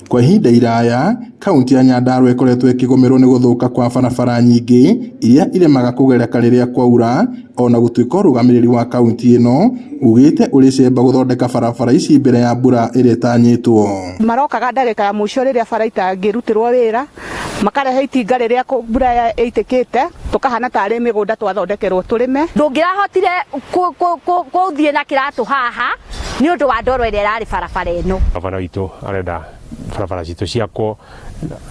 Kwa ihinda iraya, kaunti ya Nyandarua ĩkoretwo ĩkĩgũmĩrwo nĩ gũthũka kwa barabara nyingĩ iria iremaga kũgereka rĩrĩa kwaura, ona gũtuĩka ũrũgamĩrĩri wa kaunti ĩno ugĩte ũrĩ cemba gũthondeka barabara ici mbere ya mbura ĩrĩa ĩtanyĩtwo. Marokaga ndagĩka ya mũico rĩrĩa bara itangĩrutĩrwo wĩra, makarehe itinga rĩrĩa mbura ĩitĩkĩte, tũkahana tarĩ mĩgũnda twathondekerwo tũrĩme. Ndũngĩrahotire gũthiĩ na kĩratũ haha nĩ ũndũ wa ndoro ĩrĩa ĩrarĩ barabara ĩno. Gavana witũ arenda barabara citũ ciakwo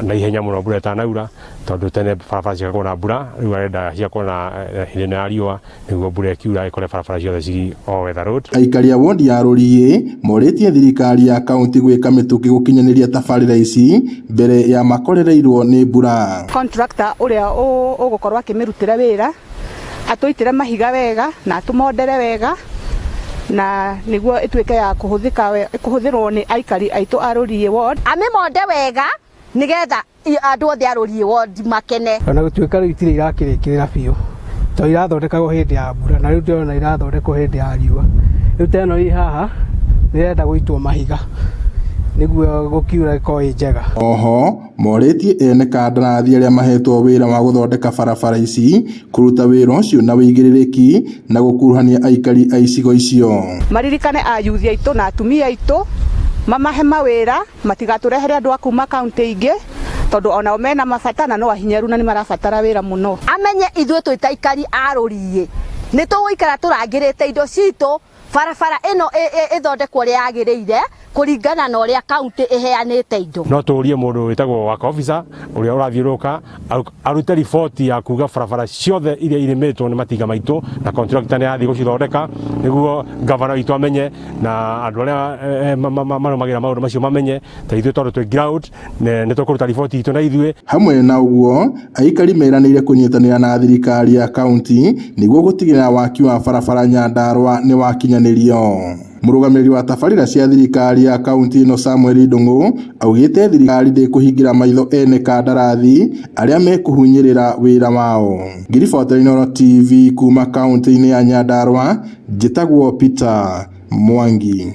na ihenya mũno mbura ĩtanaura, tondũ tene barabara ciakagwo na mbura, rĩu arenda ciakwo na hĩndĩ ĩno ya riũa nĩguo mbura ĩkiura ĩkore barabara ciothe ci all weather road. Aikari a wondi ya Rũriĩ morĩtie thirikari ya kaunti gwĩka mĩtũkĩ gũkinyanĩria tabarĩra ici mbere ya makorereirwo nĩ mbura. Contractor ũrĩa ũgũkorwo akĩmĩrutĩra wĩra atũitĩre mahiga wega na atũmondere wega, na nĩguo ĩtuĩke ya kũhũthĩrwo nĩ aikari aitũ a Rũriĩ ward. Amĩmonde wega nĩgetha andũ othe a Rũriĩ ward makene. Ona gũtuĩka rĩu itirĩ irakĩrĩkĩrĩra biũ, tondũ irathondekagwo hĩndĩ ya mbura na rĩu ndĩrona irathondekwo hĩndĩ ya riũa. Rĩu ta ĩno ĩ haha nĩ ĩrenda gũitwo mahiga nĩguo gũkiura ĩkorwo ĩ njega. Oho morĩtie ene kandarathi arĩa mahetwo wĩra wa gũthondeka barabara ici kũruta wĩra ũcio na wĩigĩrĩrĩki na gũkuruhania aikari a icigo icio. Maririkane ayuthi aitũ na atumia aitũ, mamahe mawĩra, matigatũrehere andũ a kuma kaunti ingĩ, tondũ onao mena mabata na no ahinyaru na nĩ marabatara wĩra mũno. Amenye ithuĩ twĩ ta aikari a Rũriĩ nĩ tũgũikara tũrangĩrĩte indo citũ, barabara ĩno ĩthondekwo ũrĩa yagĩrĩire kũringana na ũrĩa kaunti ĩheanĩte indo. No tũrie mũndũ wĩtagwo work officer ũrĩa ũrathiũrũrũka arute riboti ya kuga barabara ciothe iria irĩmĩtwo nĩ matinga maitũ na contractor nĩ arathiĩ gũcithondeka, nĩguo gavana witũ amenye na andũ arĩa marũmagĩrĩra maũndũ macio mamenye, ta ithuĩ tondũ twĩ ground nĩ tũkũruta riboti itũ na ithuĩ. Hamwe na ũguo, aikari meranĩire kũnyitanĩra na thirikari ya kaunti nĩguo gũtigĩrĩra waki wa barabara Nyandarua nĩ wakinyanĩrio. Mũrũgamĩrĩri wa tabarĩra cia thirikari ya kaunti ĩno Samuel Ndung'u augĩte thirikari ndĩkũhingĩra maitho ene kandarathi arĩa mekũhunyĩrĩra wĩra wao. Ngĩribotera Inooro TV kuma kaunti-inĩ ya Nyandarua, njĩtagwo Peter Mwangi.